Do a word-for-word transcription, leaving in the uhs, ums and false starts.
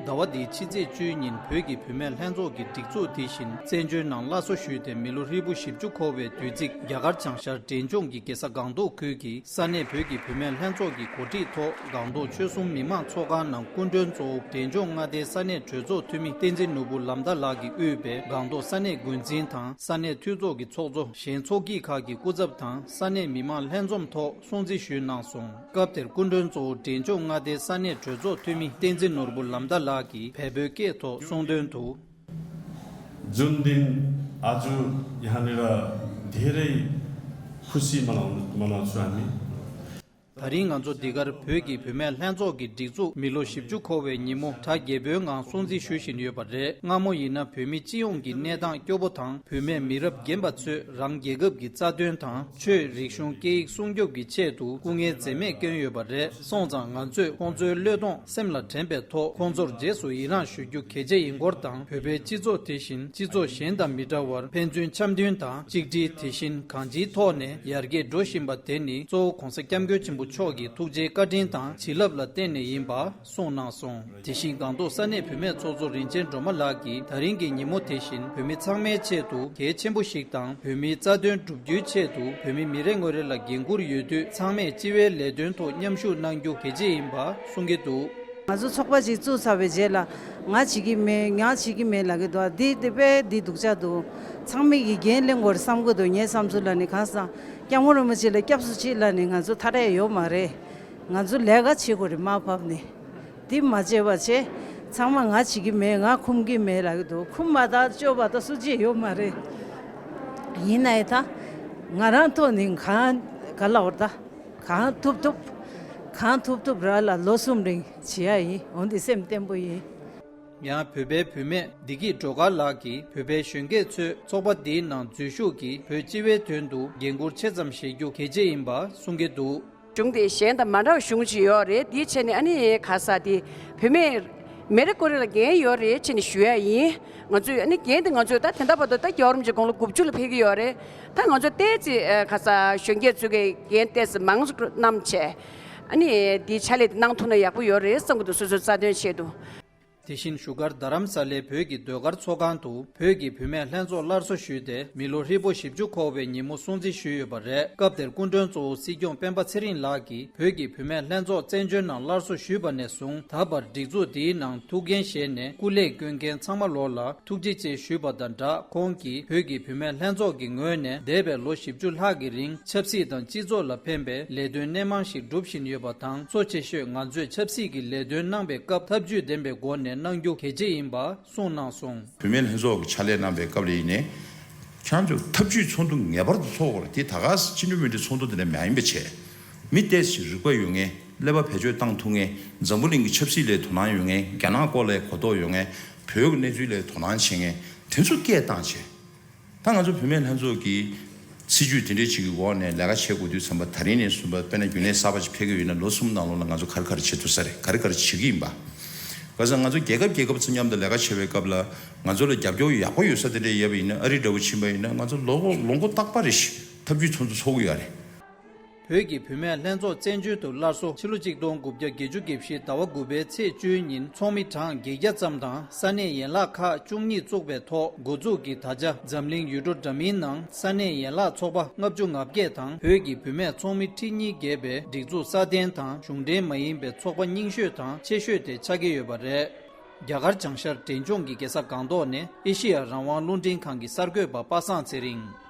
ཟླ་བ་འདིའི་ཕྱི་ཚེས་བཅུའི་ཉིན་བོད་ཀྱི་བུད་མེད་ལྷན་ཚོགས་ཀྱི་སྒྲིག་འཛུགས་དེ་བཞིན་བཙན་བྱོལ་ནང་སླར་གསོ་ཞུས་ཏེ་མི་ལོ་ཧྲིལ་པོ་བཞི་བཅུ་འཁོར་བའི་དུས་ཚིགས། རྒྱ་གར་བྱང་ཤར་འབྲས་ལྗོངས་ཀྱི་རྒྱལ་ས་སྒང་ཏོག་ཁུལ་གྱི་ས་གནས་བོད་ཀྱི་བུད་མེད་ལྷན་ཚོགས་ཀྱི་གོ་སྒྲིག་ཐོག་སྒང་ཏོག་ཆོལ་གསུམ་མི་མང་ཚོགས་ཁང་ནང་སྐུ་མགྲོན་གཙོ་བོ་འབྲས་ལྗོངས་མངའ་སྡེའི་ས་གནས་གྲོས་ཚོགས་འཐུས་མི་བསྟན་འཛིན་ནོར་བུ་ལམ་བརྡ་ལགས་ཀྱིས་དབུས་པའི་སྒང་ཏོག་ས་གནས་འགོ་འཛིན་དང་ས་གནས་འཐུས་ཚོགས་ཀྱི་ཚོགས་གཙོ། གཞན་ཚོགས་སྐྱིད་ཁག་གི་སྐུ་ཚབ་དང་ས་གནས་མི་མང་ལྷན་འཛོམས་ཐོག་སྲུང་བརྩི་ཞུས་གནང་སོང་། སྐབས་དེར་སྐུ་མགྲོན་གཙོ་བོ་འབྲས་ལྗོངས་མངའ་སྡེའི་ས་གནས་གྲོས་ཚོགས་འཐུས་མི་བསྟན་འཛིན་ནོར་བུ་ལམ་བརྡ་ལགས་ཀྱིས་བལ་པོའི་སྐད་ཐོག་གསུངས་དོན་དུ། जुन दिन आज यहाँनिर धेरै खुसी मनाउनु मनाउँछु हामी। ད་རིང་ང་ཚོ་འདི་གར་བོད་ཀྱི་བུད་མེད་ལྷན་ཚོགས་ཀྱི་སྒྲིག་འཛུགས་མི་ལོ་བཞི་བཅུ་འཁོར་བའི་ཉིན་མོ་གྲ་རྒྱས་པོའི་ངང་སྲུང་བརྩི་ཞུ་བཞིན་ཡོད་པ་རེད། སྔ་མོ་ཡིན་ན་བོད་མི་སྤྱི་ཡོངས་ཀྱི་གནས་སྟངས་སྐྱོ་པོ་དང་བུད་མེད་མི་རབས་རྒན་པ་ཚོས་རང་རྒྱལ་ཁབ་ཀྱི་རྩ་དོན་དང་ཆོས་རིག་གཞུང་སྐད་ཡིག་སྲུང་སྐྱོབ་ཀྱི་ཆེད་དུ་སྐུ་ངལ་འཛེམས་མེད་བསྐྱོན་ཡོད་པ་རེད། སོང་ཙང་ང་ཚོས་ཁོང་ཚོའི་བློས་གཏོང་སེམས་ལ་དྲན་པའི་ཐོག་ཁོང་ཚོར་རྗེས་སུ་ཡི་རངས་ཞུ་རྒྱུ་གལ་ཆེ་ཡིན་སྐོར་དང་། བོད་པའི་སྤྱི་ཚོགས་དེ་བཞིན་སྤྱི་ཚོགས་གཞན་དང་མི་འདྲ་བར་ཕན་ཚུན་འཆམ་མཐུན་དང་གཅིག་སྒྲིལ། དེ་བཞིན་གང་ཅིའི་ཐོག་ནས་ཡར་རྒྱས་འགྲོ་བཞིན་པ་དེ་ནི་གཙོ་བོ་༸གོང་ས་༸སྐྱབས་མགོན་ཆེན་པོ་མཆོག་གི་ཐུགས་རྗེའི་བཀའ་དྲིན་དང་བྱིན་རླབས་ལ་བརྟེན་ནས་ཡིན་པ་གསུངས་གནང་སོང་། དེ་བཞིན་སྒང་ཏོག་ས་གནས་བུད་མེད་ཚོགས་གཙོ་རིན་ཆེན་སྒྲོལ་མ་ལགས་ཀྱིས་ད་རིང་གི་ཉིན་མོ་དེ་བཞིན་བོད་མི་ཚང་མའི་ཆེད་དུ་གལ་ཆེན་པོ་ཞིག་དང་། བོད་མིའི་རྩ་དོན་བསྒྲུབ་རྒྱུའི་ཆེད་དུ་བོད་མི་མི་རེ་ངོ་རེ་ལ་འགན་འཁུར་ཡོད་དུས། ཚང་མས་སྤྱི་བའི་ལས་དོན་ཐོག་མཉམ་ཞུགས་གནང་རྒྱུ་གལ་ཆེ་ཡིན་པ་གསུང་གི་འདུག། ང་ཚོ་ཚོགས་པ་ཅིག་བཙུགས་ཚར་བའི་རྗེས་ལ་ང་བྱེད་ཀྱི་མེད། ང་བྱེད་ཀྱི་མེད་ལབ་ཀྱི་འདུག། འདི་དེ་དཔེ་འདི་སྡུག་ཅག་འདུག། ཚང་མས་ཀྱི་འགན་ལེན་དགོས་རེད་བསམ་གྱི་འདུག། ངའི་བསམ་ཚུལ་ལ་ནི། གང་ཟག་སྐྱབས་མགོན་རིན་པོ་ཆེ་ལ་སྐྱབས་སུ་མཆི་ལབ་ནས་ང་ཚོ་ཐ་རེ་ཡོད་མ་རེད། ང་ཚོ་ལས་ཀ་བྱེད་དགོས་རེད། མར་བབས་ནས་འདི་མ་བྱས་པ་བྱས། ཚང་མ་ང་བྱེད་ཀྱི་མེད། ང་འཁུམ་གྱི་མེད་ལབ་ཀྱི་འདུག། འཁུམ་མ་ཐག་སྐྱོབ་པ་ད་སུ་གཅིག་ཡོད་མ་རེད། ཡིན་ནའི་ད་ང་རང་ཐོག་ནས་གང་ག་ལབ་བར་ད། གང་ཐུབ་ཐུབ། གང་ཐུབ་ཐུབ་ར་ལ་ལོ་གསུམ་རིང་བྱེད་ཡ་ཡིན། འོན་ཏེ་སེམས་བརྟན་པོ་ཡིན། ཡང་བོད་པའི་བུད་མེད་བདེ་སྐྱིད་སྒྲོལ་དཀར་ལགས་ཀྱིས་བོད་པའི་གཞོན་སྐྱེས་ཚོས་ཚོགས་པ་འདིའི་ནང་འཛུལ་ཞུགས་ཀྱིས་བོད་སྤྱི་བའི་དོན་དུ་འགན་འཁུར་ཆེ་ཙམ་བཞེས་རྒྱུ་གལ་ཆེ་ཡིན་པ་གསུང་གི་འདུག། གཞུང་དེ་གཞན་དང་མ་འདྲ་བ་གཞུང་ཅིག་ཡོད་རེད། དེའི་ཆེད་ནས་ཨ་ནི་ག་ས་དེ་བུད་མེད་མི་རེ་ངོ་རེ་ལ་འགན་ཡོད་རེད་ཅེས་ནས་ཞུ་ཡ་ཡིན། ང་ཚོས་ཨ་ནི་འགན་དེ་ང་ཚོས་ད་དེ་འདྲ་བར་དུ་ད་རྒྱལ་བ་རིན་པོ་ཆེ་དགུང་ལོ་དགུ་བཅུ་ལ་ཕེབས་ཀྱི་ཡོད་རེད། ད་ང་ཚོ་ཏོག་ཙམ་ག་ས་གཞོན་སྐྱེས་ཚོ་གི་འགན་ཏོག་ཙམ་མང་ཙམ་བསྣམས་བྱས། ཨ་ནི་འདིའི་ཕྱག་ལས་དེ་གནང་ཐུབ་ན་ཡག་པོ་ཡོད་རེད་བསམ་གྱི་འདུག། སོ་སོའི་རྩ་དོན་ཆེད་དུ། དེ་བཞིན་བཞུགས་སྒར་རྡ་རམ་ས་ལའི་བོད་ཀྱི་ཟློས་གར་ཚོགས་ཁང་དུ་བོད་ཀྱི་བུད་མེད་ལྷན་ཚོགས་སླར་གསོ་ཞུས་ཏེ་མི་ལོ་ཧྲིལ་པོ་བཞི་བཅུ་འཁོར་བའི་ཉིན་མོ་སྲུང་བརྩི་ཞུས་ཡོད་པ་རེད། སྐབས་དེར་སྐུ་མགྲོན་གཙོ་བོ་སྲིད་སྐྱོང་སྤེན་པ་ཚེ་རིང་ལགས་ཀྱིས། བོད་ཀྱི་བུད་མེད་ལྷན་ཚོགས་བཙན་བྱོལ་ནང་སླར་གསོ་ཞུས་པ་ནས་བཟུང་ད་བར་སྒྲིག་འཛུགས་འདིའི་ནང་ཐུགས་འགན་བཞེས་ནས་སྐུ་ལས་བསྐྱོན་མཁན་ཚང་མ་ལོ་ལ་ཐུགས་རྗེ་ཆེ་ཞུས་པ་དང་སྦྲགས། ཁོང་གིས་བོད་ཀྱི་བུད་མེད་ལྷན་ཚོགས་ཀྱི་ངོས་ནས་འདས་པའི་ལོ་བཞི་བཅུ་ལྷག་གི་རིང་ཆབ་སྲིད་དང་སྤྱི་ཚོགས་ལ་ཕན་པའི་ལས་དོན་སྣེ་མང་ཞིག་སྒྲུབ་བཞིན་ཡོད་པ་དང་། གཙོ་ཆེ་ཤོས་ང་ཚོས་ཆབ་སྲིད་ཀྱི་ལས་དོན་གནང་པའི་སྐབས་ཐབས་ཇུས་ལྡན་པའི་སྒོ་ནས་གནང་རྒྱུ་གལ་ཆེ་ཡིན་པ་གསུངས་གནང་སོང་། བུད་མེད་ལྷན་ཚོགས་ཀྱི་ཕྱག་ལས་གནང་པའི་སྐབས་ལ་ཡིན་ནའི། ཁྱེད་རང་ཚོ་ཐབས་ཇུས་ཚོགས་འདུ་ངེས་པར་དུ་ཚོགས་དགོས་རེད། དེ་ད་ག་སེ་སྤྱི་འཐུས་མི་འཐུས་ཚོགས་འདུ་དེ་འདྲ་མ་ཡིན་པ་བྱས། མི་ཏོག་ཙམ་རིག་པ་ཡོད་མཁན། ཀླད་པ་བེད་སྤྱོད་བཏང་ཐུབ་མཁན། འཛམ་བུ་གླིང་གི་ཆབ་སྲིད་ལ་དོ་སྣང་ཡོད་མཁན། རྒྱ་ནག་སྐོར་ལ་གོ་རྟོགས་ཡོད་མཁན། བོད་ཀྱི་གནས་ཚུལ་ལ་དོ་སྣང་བྱེད་མཁན་དེ་ཚོ་སྐད་བཏང་བྱས། ད་ང་ཚོ་བུད་མེད་ལྷན་ཚོགས་ཀྱི་སྲིད་ཇུས་དེ་འདྲའི་ཅིག་གི་འོག་ནས་ལས་ཀ་བྱེད་དགོས་དུས་ཙམ་པ། ད་རིང་ནས་བཟུང་པ་དཔེར་ན་རྒྱུན་ལས་གསར་པ་ཅིག་ཕེབས་ཀྱི་ཡོད་ན་ལོ་གསུམ་ནང་ལོགས་ལ་ང་ཚོ་ག་རེ་ག་རེ་བྱེད་ཐུབ་ས་རེད། ག་རེ་ག་རེ་བྱེད་ཀྱི་ཡིན་པ། ག་ས་ང་ཚོ་རྒྱལ་ཁབ་རྒྱལ་ཁབ་ཚོ་མཉམ་དུ་ལས་ཀ་བྱེད་པའི་སྐབས་ལ་ང་ཚོ་ལ་རྒྱབ་སྐྱོར་ཡག་པོ་ཡོད་ས་དེ་འདྲ་ཡོད་པ་ཡིན་ན། ཨ་རི་འདྲ་བོ་ཕྱིན་པ་ཡིན་ན་ང་ཚོ་ལོ་ལོ་འགོ་རྟག་པར་རེ་བཞིན་ཐབས་ཇུས་ཚོགས་འདུ་ཚོགས་ཀྱི་ཡོད་རེད། བོད་ཀྱི་བུད་མེད་ལྷན་ཚོགས་བཙན་བྱོལ་དུ་སླར་གསོ། ཕྱི་ལོ་ཆིག་སྟོང་དགུ་བརྒྱ་བརྒྱད་ཅུ་གྱ་བཞི་ཟླ་བ་དགུ་པའི་ཚེས་བཅུའི་ཉིན་ཚོགས་མི་གྲངས་བརྒྱད་བརྒྱ་ཙམ་དང་ས་གནས་ཡན་ལག་ཁག་བཅུ་གཉིས་བཙུགས་པའི་ཐོག་འགོ་འཛུགས་ཀྱིས་ད་ཆ་འཛམ་གླིང་ཡུལ་གྲུ་འདྲ་མིན་ནང་ས་གནས་ཡན་ལག་ཚོགས་པ་ལྔ་བཅུ་ང་བརྒྱད་དང་བོད་ཀྱི་བུད་མེད་ཚོགས་མི་ཁྲི་གཉིས་བརྒལ་བའི་སྒྲིག་འཛུགས་སྲ་བརྟན་དང་གཞུང་འབྲེལ་མ་ཡིན་པའི་ཚོགས་པ་རྙིང་ཤོས་དང་ཆེ་ཤོས་དེ་ཆགས་ཀྱི་ཡོད་པ་རེད། རྒྱ་གར་བྱང་ཤར་འབྲས་ལྗོངས་ཀྱི་རྒྱལ་ས་སྒང་ཏོག་ནས་ཨེ་ཤེ་ཡ་རང་དབང་རླུང་འཕྲིན་ཁང་གི་གསར་འགོད་པ་པ་སངས་ཚེ་རིང་།